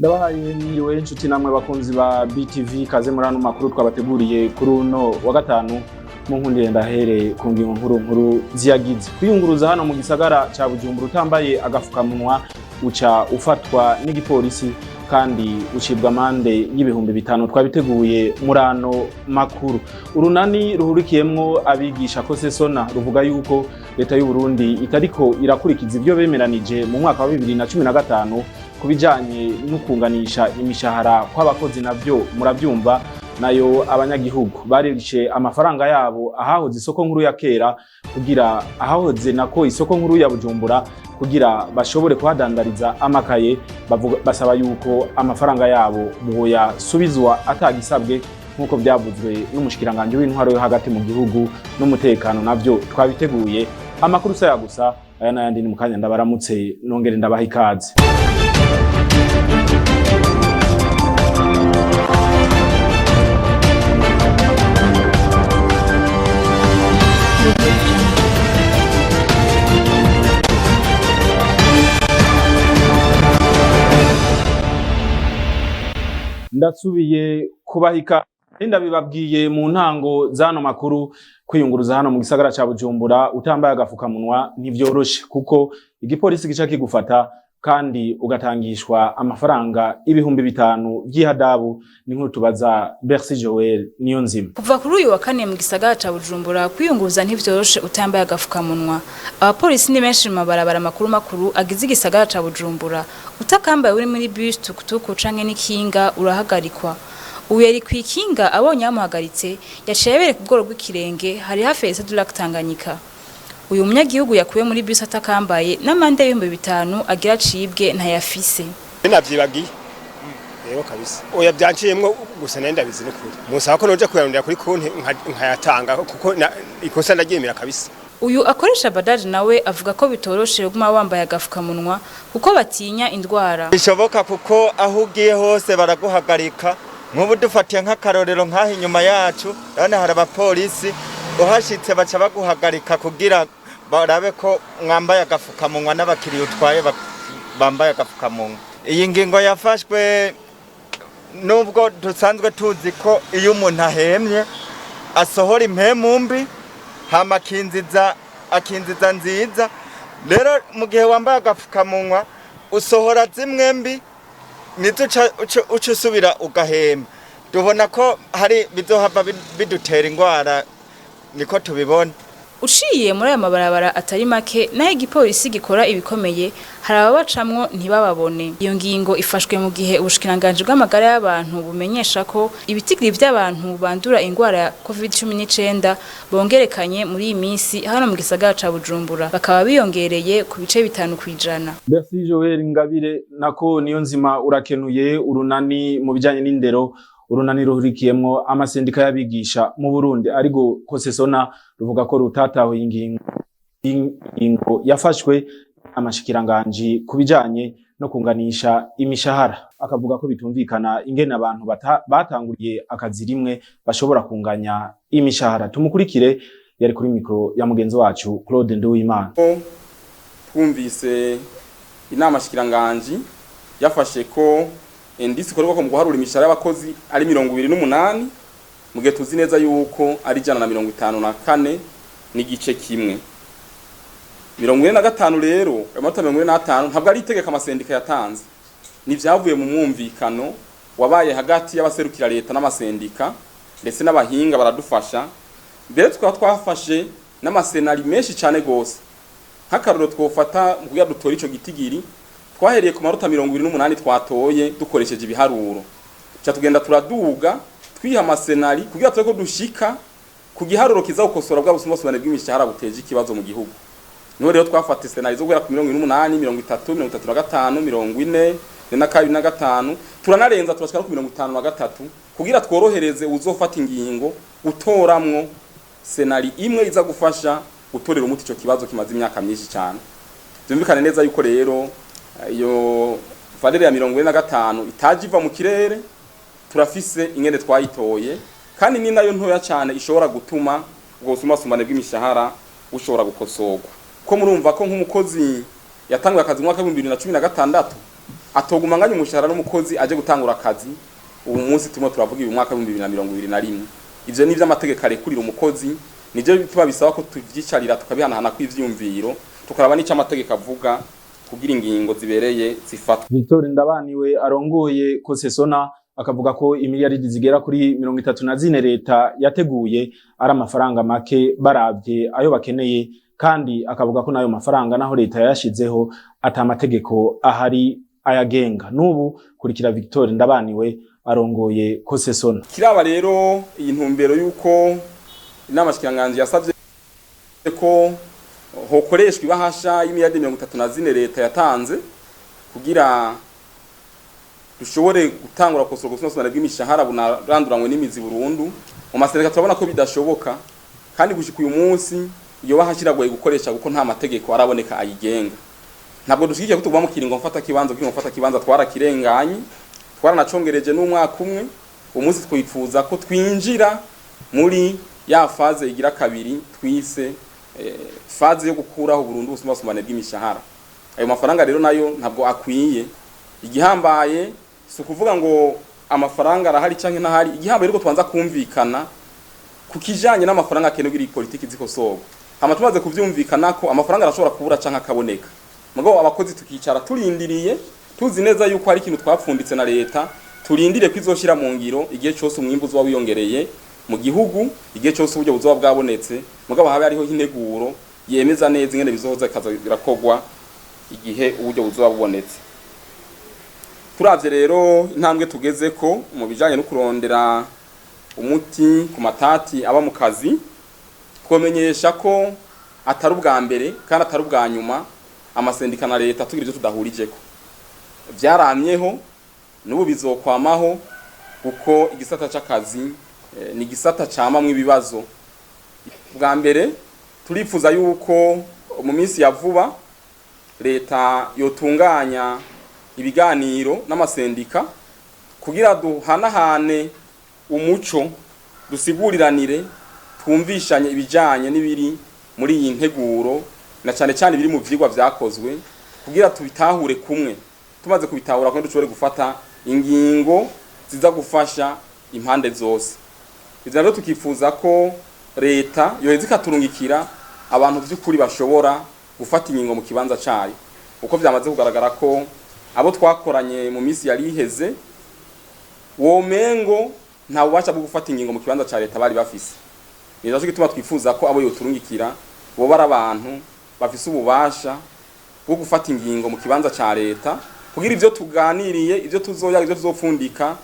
Ndabahaye mwiriwe inshuti namwe bakunzi ba BTV, kaze muri ano makuru twabateguriye kuri uno wa gatanu. Mu nkundire ndahere ku ngingo nkuru nkuru ziyagize. Kwiyunguruza hano mu gisagara ca Bujumbura utambaye agafukamunwa uca ufatwa n'igipolisi kandi ucibwa amande y'5,000. Twabiteguye muri ano makuru. Urunani ruhurikiyemwo abigisha Kosesona ruvuga yuko leta y'u Burundi itariko irakurikiza ivyo bemeranije mu mwaka wa 2015 ku bijanye no kunganisha imishahara kw'abakozi, navyo muravyumva. Nayo abanyagihugu barishe amafaranga yabo ahahoze isoko nkuru ya kera, kugira ahahoze nako isoko nkuru ya Bujumbura, kugira bashobore kuhadandariza amakaye, basaba yuko amafaranga yabo boyasubizwa atagisabwe, nk'uko byavuzwe n'umushikiranganje w'intwaro yo hagati mu gihugu n'umutekano. Navyo twabiteguye. Amakuru saya gusa, aya n'ayandi ni mukanya. Ndabaramutse nongere ndabaha ikaze. Ndasubiye kubahika, ndabibabwiye mu ntango zano makuru. Kwiyunguruza hano mu gisagara ca Bujumbura utambaye agafukamunwa ntivyoroshe, kuko igipolisi gica kigufata kandi ugatangishwa amafaranga 5,000 vy'ihadabu. Ni nkuru tubaza Bercy Joel niyo nzima. Kuva kuri uyu wa kane mu gisagara ca Bujumbura kwiyunguruza ntivyoroshe utambaye agafukamunwa. Abapolisi ni benshi mu mabarabara makuru makuru agize igisagara ca Bujumbura. Utakambaye uri muri bus, tukutuku canke n'ikinga urahagarikwa. Uyu yari kw'ikinga, abonye bamuhagaritse yaciye abereka ubworo bw'ikirenge. Hari hafi ya du Lac Tanganyika. Uyu munyagihugu yakuwe muri bus atakambaye, n'amande y'5,000 agira acibwe ntayafise. Navyibagiye rero kabisa, oya, byanciyemwo gusa, nari ndabizi n'ukuri. Musaba ko noja kuyarondera kuri konti nkayatanga, kuko ikosa ndaryemera kabisa. Uyu akoresha badaji nawe avuga ko bitoroshe kuguma wambaye agafukamunwa kuko batinya indwara. Bishoboka, kuko aho ugiye hose baraguhagarika. Nk'ubu dufatiye nk'akarorero nk'aho inyuma yacu urabona hari abapolisi, uhashitse baca baguhagarika kugira barabe ko mwambaye agafukamunwa n'abakiriya utwaye bambaye agafukamunwa. Iyi ngingo yafashwe nubwo dusanzwe tuzi ko iyo umuntu ahemye asohora impemu mbi, hama akinziza nziza. Rero mu gihe wambaye agapfukamunwa usohora zimwe mbi, nizo uca usubira ugahema. Tubona ko hari bizohava bidutera indwara, niko tubibona. Uciye muri aya mabarabara atari make, naho igipolisi gikora ibikomeye, hari ababacamwo ntibababone. Iyo ngingo ifashwe mu gihe ubushikiranganji bw'amagara y'abantu bumenyesha ko ibitigiri vy'abantu bandura ingwara ya COVID-19 bongerekanye muri iyi minsi hano mu gisagara ca Bujumbura, bakaba biyongereye ku bice 5%. Merci Joel Ngabire nako niyo nzima, urakenuye. Urunani mu bijanye n'indero, urunani ruhurikiyemwo amasendika y'abigisha mu Burundi ariko Kosesona, ruvuga ko rutatahuye ingingo yafashwe amashikiranganji ku bijanye no kunganisha imishahara, akavuga ko bitumvikana ingene abantu batanguriye akazi rimwe bashobora kunganya imishahara. Tumukurikire, yari kuri mikro ya mugenzi wacu Claude Nduwimana. Twumvise inama shikiranganji yafashe ko indice ikorerwa mu guharura imishahara y'abakozi ari 28, mu gihe tuzi neza yuko ari 154.1. 45 rero, ayo manota 45 ntabwo ari itegeko amasendika yatanze, ni vyavuye mu mwumvikano wabaye hagati y'abaserukira leta n'amasendika ndetse n'abahinga baradufasha. Mbere tukaba twafashe n'amasenari menshi cane gose. Nk'akarorero twofata mu kugira dutore ico gitigiri, twahereye ku manota 28 twatoye dukoresheje ibiharuro, ca tugenda turaduga twiha amasenari kugira tureko dushika ku giharuro kiza gukosora bwa busumbasumbane bw'imishahara buteje ikibazo mu gihugu. Niho rero twafata senari zo guhera ku 28, 30, 35, 42 na 5, turanarenza turashika no ku 53, kugira tworohereze uzofata ingingo gutoramwo senari imwe iza gufasha gutorera umuti ico kibazo kimaze imyaka myinshi cyane. Byumvikane neza yuko rero iyo valeur ya 45 itaje iva mu kirere, turafise ingene twayitoye, kandi ni nayo ntoya cyane ishobora gutuma ubwo busumbasumbane bw'imishahara bushobora gukosorwa. Ko murumva ko nk'umukozi yatanguye akazi mu mwaka w'ibihumbi bibiri na cumi na gatandatu Atoguma anganya umushahara n'umukozi aje gutangura akazi ubu munsi turimo turavuga uyu mwaka w'2021. Ivyo ni ivy'amategeko arekurira umukozi, nivyo bituma bisaba ko tuvyicarira, tukabihanahana kw'ivyiyumviro, tukaraba n'ico amategeko avuga kugira ingingo zibereye zifatwe. Victor Ndabaniwe arongoye Kosesona akavuga ko imiliyaridi zigera kuri 34 leta yateguye ari amafaranga make baravye ayo bakeneye, kandi akavuga ko n'ayo mafaranga naho leta yayashizeho ata mategeko ahari ayagenga. N'ubu kurikira Victor Ndabaniwe arongoye Kosesona. Kiraba rero iyi ntumbero y'uko inama shikiranganji yasavye ko hokoreshwa ibahasha y'imiliyaridi 34 leta yatanze kugira dushobore gutangura gukosora ubusumbasumbane bw'imishahara bunaranduranywe n'imizi burundu. Mu masendika turabona ko bidashoboka, kandi gushika uyu munsi iyo bahasha iragoye gukoresha kuko nta mategeko araboneka ayigenga. Ntabwo dushigikiye ko tuguma mu kiringo mfata kibanza, kuko mfata kibanza twarakirenganye, twaranacongereje n'umwaka umwe. Umunsi twifuza ko twinjira muri ya phase igira kabiri twise phase yo gukuraho burundu ubusumbasumbane bw'imishahara. Ayo mafaranga rero nayo ntabwo akwiye. Igihambaye si ukuvuga ngo amafaranga arahari canke ntahari, igihambaye ariko tubanza kumvikana ku kijanye n'amafaranga akenewe kugira iyi politiki zikosorwa. Hama tumaze kuvyumvikana ko amafaranga arashobora kubura canke akaboneka, mugabo abakozi tukicara turindiriye, tuzi neza yuko hari ikintu twapfunditse na leta, turindire ko izoshira mu ngiro igihe cose umwimbu uzoba wiyongereye mu gihugu, igihe cose uburyo buzoba bwabonetse, mugabo habe hariho integuro yemeza neza ingene bizohoza bikaza birakorwa igihe uburyo buzoba bubonetse. Turavye rero intambwe tugezeko mu bijanye no kurondera umuti ku matati aba mu kazi, twomenyesha ko atari ubwa mbere kandi atari ubwa nyuma amasendika na leta tugira ivyo tudahurijeko. Vyaramyeho, n'ubu bizokwamaho, kuko igisata c'akazi ni igisata camamwo ibibazo. Bwa mbere turifuza yuko mu minsi ya vuba leta yotunganya ibiganiro n'amasendika kugira duhanahane umuco, dusiguriranire, twumvishanye ibijanye n'ibiri muri iyi nteguro na cane cane ibiri mu vyigwa vyakozwe, kugira tubitahure kumwe. Tumaze kubitahura kumwe, dushobore gufata ingingo ziza gufasha impande zose. Ivyo navyo tukifuza ko leta yoheza ikaturungikira abantu vy'ukuri bashobora gufata ingingo mu kibanza cayo, uko vyamaze kugaragara ko abo twakoranye mu minsi yari iheze womengo nta bubasha bwo gufata ingingo mu kibanza ca leta bari bafise. Ni naco gituma twifuza ko abo yoturungikira boba ari abantu bafise ububasha bwo gufata ingingo mu kibanza ca leta, kugira ivyo tuganiriye, ivyo tuzoyaga, ivyo tuzopfundika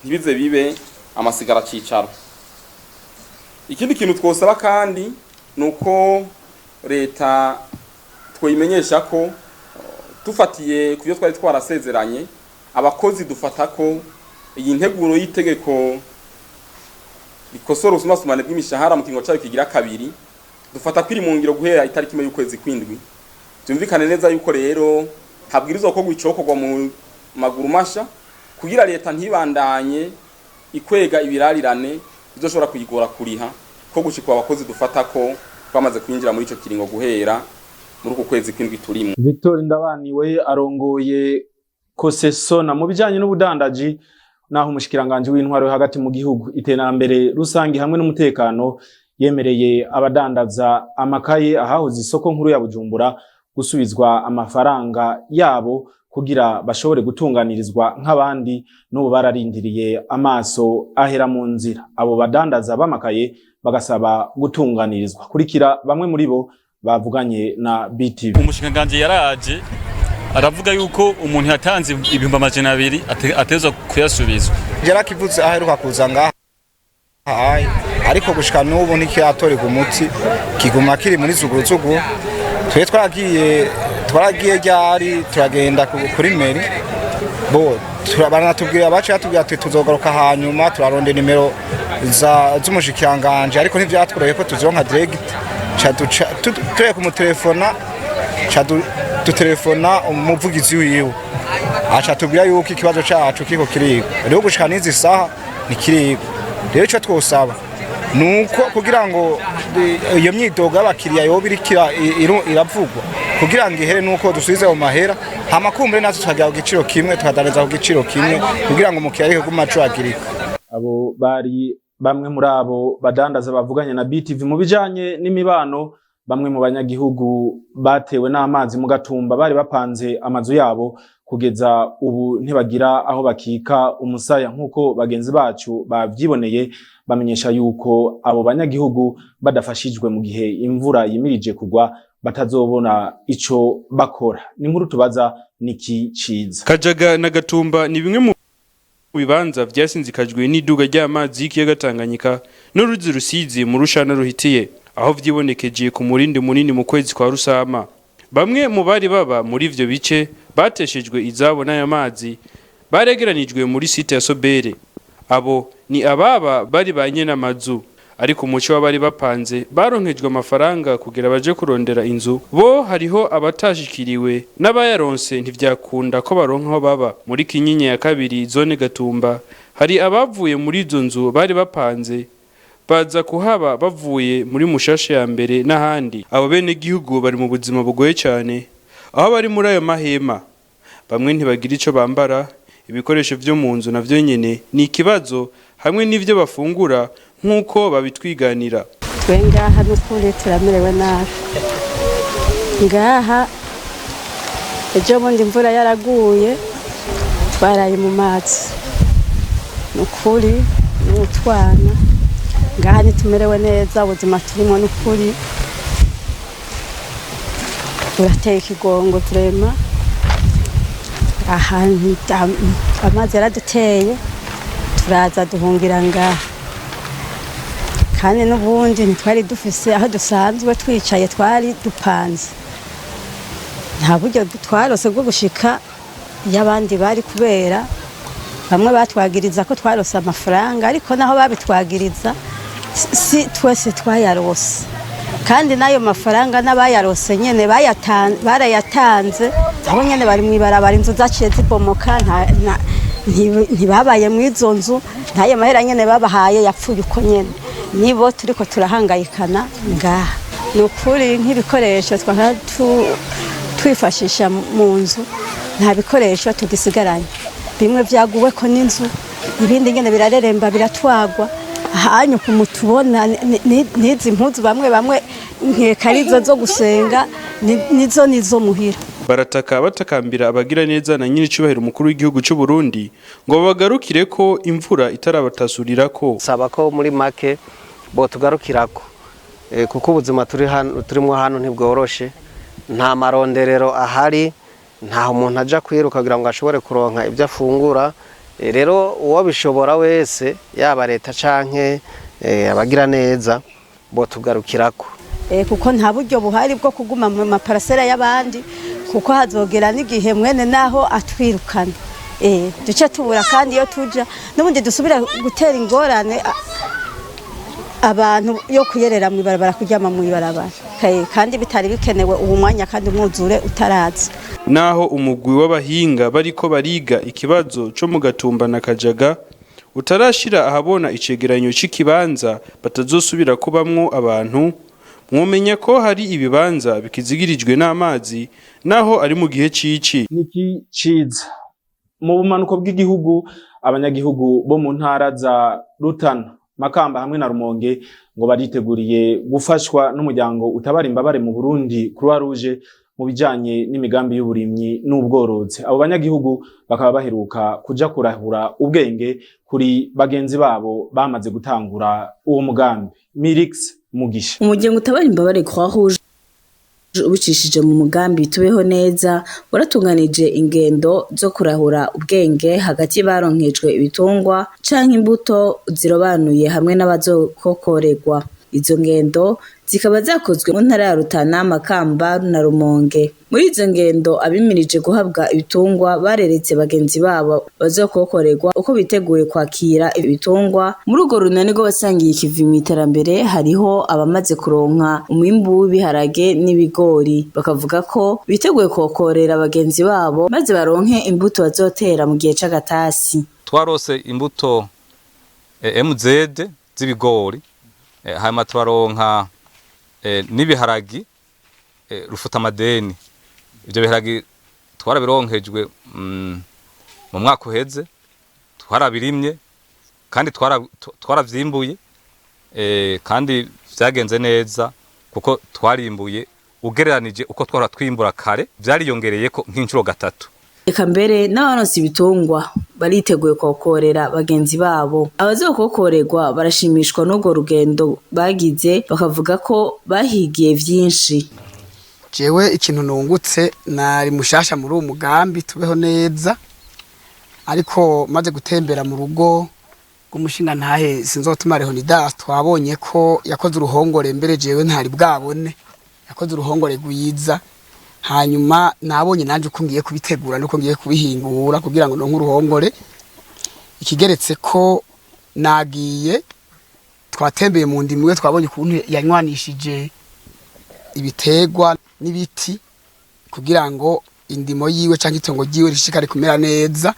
ntibize bibe amasigara cicaro. Ikindi kintu twosaba kandi nuko leta twoyimenyesha ko tufatiye ku byo twari twarasezeranye abakozi, dufata ko iyi nteguro y'itegeko rikosora ubusumbasumbane bw'imishahara mu kiringo cayo kigira kabiri, dufata ko iri mu ngiro guhera itariki 1 y'ukwezi kw'indwi. Byumvikane neza yuko rero habwirizwa gukorwa icokorwa mu maguru masha kugira leta ntibandanye ikwega ibirarirane bizoshobora kuyigora kuriha, ko gushika abakozi dufata ko twamaze kwinjira muri ico kiringo guhera muri uku kwezi kw'indwi turimo. Victor Ndabaniwe arongoye Kosesona. Mu bijanye n'ubudandaji, naho umushikiranganje w'intwaro yo hagati mu gihugu, iterambere rusangi hamwe n'umutekano yemereye abadandaza amakaye ahahoze isoko nkuru ya Bujumbura gusubizwa amafaranga yabo kugira bashobore gutunganirizwa nk'abandi, n'ubu bararindiriye amaso ahera mu nzira. Abo badandaza b'amakaye bagasaba gutunganirizwa. Kurikira bamwe muri bo bavuganye na BTV. Umushikiranganji yaraje aravuga yuko umuntu yatanze 200,000 atezwa kuyasubizwa. Yarakivuze aheruka kuza ngaha hayi, ariko gushika n'ubu ntikiratorerwa umuti, kiguma kiri muri zuguruzugu. Twe twaragiye ryari, turagenda kuri mairie, bo baranatubwira, baciye batubwira ati tuzogaruka hanyuma. Turarondera nimero z'umushikiranganje, ariko ntivyatworoheye ko tuzironka direct. Ca tuye kumutelefona, ca dutelefona umuvugizi wiwe, aca tubwira yuko ikibazo cacu kiriko kirigwa. Rero gushika n'izi saha ntikirigwa. Rero ico twosaba nuko kugira ngo iyo myidogo y'abakiriya yoba iriko iravugwa. Kugira ngo ihere nuko dusubize mu mahera, hama kumbure natwe tukagira ku giciro kimwe, tukadandariza ku giciro kimwe, kugira ngo umukiriya areke kuguma acuragirika. Abo bari bamwe muri abo badandaza bavuganye na BTV. Mu bijanye n'imibano, bamwe mu banyagihugu batewe n'amazi mu Gatumba bari bapanze amazu yabo, kugeza ubu ntibagira aho bakika umusaya, nk'uko bagenzi bacu bavyiboneye. Bamenyesha yuko abo banyagihugu badafashijwe mu gihe imvura yimirije kugwa batazobona ico bakora. Ni inkuru tubaza Niki Ciza. Kajaga na Gatumba ni bimwe mu bibanza vyasinzikajwe n'iduga ry'amazi y'ikiyaga Tanganyika n'uruzi Rusizi mu rushana ruhitiye, aho vyibonekeje ku murindi munini mu kwezi kwa Rusama. Bamwe mu bari baba muri ivyo bice bateshejwe izabo n'aya mazi baregeranijwe muri site ya Sobere. Abo ni ababa bari ba nyene amazu, ariko umuco w'abari bapanze baronkejwe amafaranga kugira baje kurondera inzu, bo hariho abatashikiriwe n'abayaronse ntivyakunda ko baronka aho baba. Muri Kinyinya ya kabiri, zone Gatumba, hari abavuye muri izo nzu bari bapanze baza kuhaba bavuye muri Mushasha ya mbere n'ahandi. Abo bene gihugu bari mu buzima bugoye cyane, aho bari muri ayo mahema, bamwe ntibagira ico bambara, ibikoresho vyo mu nzu navyo nyene ni ikibazo, hamwe n'ivyo bafungura, nk'uko babitwiganira. Twe ngaha n'ukuri turamerewe nabi ngaha. Ejo bundi imvura yaraguye, twaraye mu mazi. Ni ukuri n'utwana ngaha ntitumerewe neza. Ubuzima turimo n'ukuri burateye ikigongo vraiment. Ahantu amazi yaraduteye, turaza duhungira ngaha, kandi n'ubundi ntitwari dufise aho dusanzwe twicaye, twari dupanze. Nta buryo twarose bwo gushika iyo abandi bari, kubera bamwe batwagiriza ko twarose amafaranga, ariko naho babitwagiriza si twese twayarose. Kandi n'ayo mafaranga n'abayarose nyene barayatanze, abo nyene bari mw'ibarabara, inzu zaciye zibomoka, ntibabaye mw'izo nzu. Ntayo mahera nyene babahaye yapfuye uko nyene, nibo turiko turahangayikana ngaha. Ni ukuri nk'ibikoresho twahora twifashisha mu nzu, nta bikoresho tugisigaranye. Bimwe vyaguweko n'inzu, ibindi nyene birareremba biratwagwa. Hanyu kumutubona n'izi mpuzu, bamwe bamwe nkeka arizo zo gusenga, nizo nizo muhira. Barataka batakambira abagira neza na nyiricubahiro umukuru w'igihugu c'u Burundi ngo babagarukire ko imvura itarabatasurira ko. Saba ko muri make botugarukirako, kuko ubuzima turi hano turimo hano ntibworoshe. Nta maronderero ahari, ntaho umuntu aja kwiruka kugira ngo ashobore kuronka ibyo afungura. Rero uwo bishobora wese, yaba leta canke abagira neza, botugarukirako. Kuko nta buryo buhari bwo kuguma mu maparasera y'abandi, kuko hazogera n'igihe mwene naho atwirukana, duce tubura kandi iyo tuja n'ubundi dusubira gutera ingorane abantu yo kuyerera mu ibarabara, kuryama mu ibarabara, kandi bitari bikenewe ubu mwanya, kandi umwuzure utaraza. Naho umugwi w'abahinga bariko bariga ikibazo co mu Gatumba na Kajaga utarashira ahabona icegeranyo c'ikibanza batazosubira kubamwo abantu, mwomenya ko hari ibibanza bikizigirijwe n'amazi naho ari mu gihe cici. Niki Ciza. Mu bumanuko bw'igihugu, abanyagihugu bo mu ntara za Rutana, Makamba hamwe na Rumonge ngo bariteguriye gufashwa n'umuryango utabara imbabare mu Burundi, Croix Rouge, mu bijanye n'imigambi y'uburimyi n'ubworozi. Abo banyagihugu bakaba baheruka kuja kurahura ubwenge kuri bagenzi babo bamaze gutangura uwo mugambi. Mirix Mugisha. Umuryango utabara imbabare Croix Rouge, ubicishije mu mugambi Tubeho Neza, waratunganije ingendo zo kurahura ubwenge hagati baronkejwe ibitungwa canke imbuto zirobanuye hamwe n'abazokokorerwa. Izo ngendo zikaba zakozwe mu ntara ya Rutana, Makamba na Rumonge. Muri izo ngendo, abimirije guhabwa ibitungwa bareretse bagenzi babo bazokokorerwa uko biteguye kwakira ibitungwa. Muri urwo runani rw'abasangiye ikivi mw'iterambere hariho abamaze kuronka umwimbu w'ibiharage n'ibigori, bakavuga ko biteguye kokorera bagenzi babo maze baronke imbuto bazotera mu gihe c'agatasi. Twarose imbuto MZ z'ibigori, hanyuma turaronka n'ibiharagi. Rufuta amadeni. Ivyo biharage twarabironkejwe mu mwaka uheze, twarabirimye kandi twaravyimbuye, kandi vyagenze neza kuko twarimbuye ugereranije uko twahora twimbura kare, vyariyongereyeko nk'incuro gatatu. Eka mbere n'abaronse ibitungwa bariteguye kokorera bagenzi babo. Abazokokorerwa barashimishwa n'urwo rugendo bagize, bakavuga ko bahigiye vyinshi. Jewe ikintu nungutse, nari mushasha muri uwo mugambi Tubeho Neza, ariko maze gutembera mu rugo rw'umushinga ntahe Sinzotuma Leonidas, twabonye ko yakoze uruhongore. Mbere jewe ntari bwabone yakoze uruhongore rwiza. Hanyuma nabonye nanje uko ngiye kubitegura nuko ngiye kubihingura kugira ngo ndonke uruhongore. Ikigeretse ko nagiye twatembeye mu ndimo, twabonye ukuntu yanywanishije ibiterwa n'ibiti kugira ngo indimo yiwe cyangwa itongo ryiwe rishikare kumera neza.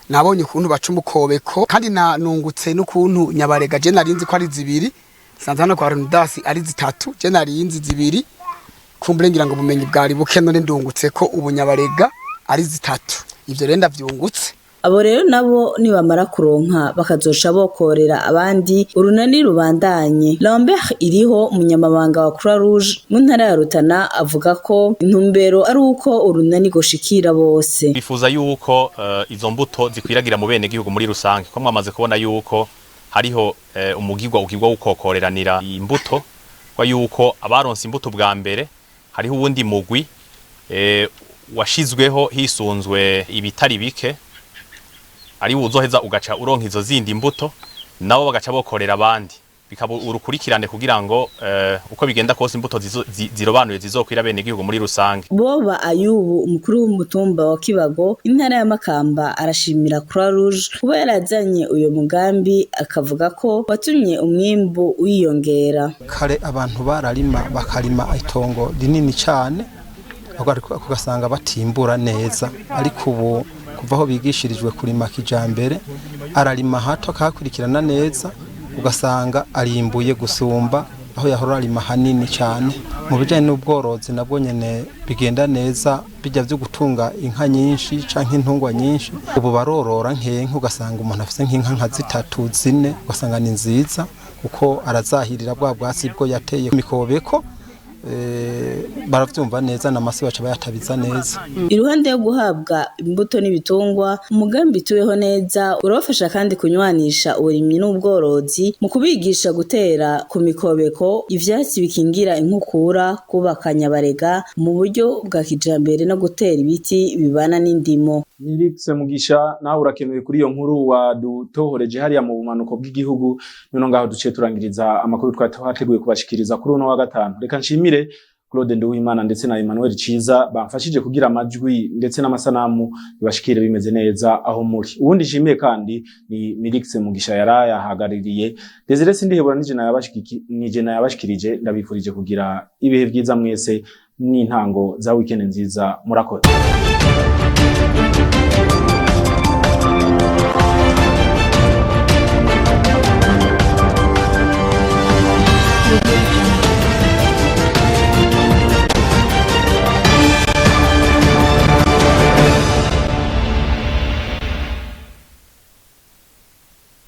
Nabonye ukuntu baca umukobeko, kandi nanungutse n'ukuntu nyabarega je narinzi ko ari zibiri, sanze hano kwa Leonidas ari zitatu. Je narinzi zibiri, kumbure ngira ngo ubumenyi bwari buke, none ndungutse ko ubu nyabarega ari zitatu. Ivyo rero ndavyungutse. Abo rero nabo nibamara kuronka bakazoca bokorera abandi, urunani rubandanye. Lambert Iriho, umunyamabanga wa Croix Rouge mu ntara ya Rutana, avuga ko intumbero ari uko urunani goshikira bose. Bifuza yuko izo mbuto zikwiragira mu bene gihugu muri rusange, ko mwamaze kubona yuko hariho umugigwa ugirwa wukokoreranira imbuto, kwa yuko abaronse imbuto bwa mbere hariho uwundi mugwi washizweho hisunzwe ibitari bike, ari uzoheza ugaca uronka izo zindi mbuto, nabo bagaca bokorera abandi, bikaba urukurikirane kugira ngo uko bigenda kose imbuto zirobanuye zizokwira bene gihugu muri rusange. Boba Ayubu, umukuru w'umutumba wa Kibago, intara ya Makamba, arashimira Croix Rouge kuba yarazanye uyo mugambi, akavuga ko watumye umwimbu wiyongera. Kare abantu bararima, bakarima itongo rinini cyane, ugasanga batimbura neza, ariko ubu kuva aho bigishirijwe kurima kijambere, ararima hato akahakurikirana neza, ugasanga arimbuye gusumba aho yahora arima hanini cyane. Mu bijyanye n'ubworozi nabwo nyene bigenda neza, bijya byo gutunga inka nyinshi canke intungwa nyinshi. Ubu barorora nkenke, ugasanga umuntu afise nk'inka nka zitatu, zine, ugasanga ni nziza kuko arazahirira bwa bwatsi bwo yateye mikobeko, baravyumva neza n'amasi baca bayatabiza neza. Iruhande yo guhabwa imbuto n'ibitungwa, umugambi Tubeho Neza urabafasha kandi kunywanisha uburimyi n'ubworozi mu kubigisha gutera ku mikobeko ivyatsi bikingira inkukura, kubaka nyabarega mu buryo bwa kijambere no gutera ibiti bibana n'indimo. Nirikse Mugisha, nawe urakenuye kuri iyo nkuru wadutohoreje hariya mu bumanuko bw'igihugu. None ngaho duciye turangiriza amakuru twari twateguye kubashikiriza kuri uno wa gatanu. Reka nshimire Claude Nduwimana ndetse na Emmanuel Ciza bamfashije kugira amajwi ndetse n'amasanamu bibashikire bimeze neza aho muri. Ubundi nshimiye kandi ni Mirikse Mugisha yarayahagaririye. Desire Sindihebura nije nayabashikirije. Ndabifurije kugira ibihe vyiza mwese n'intango za weekend nziza. Murakoze.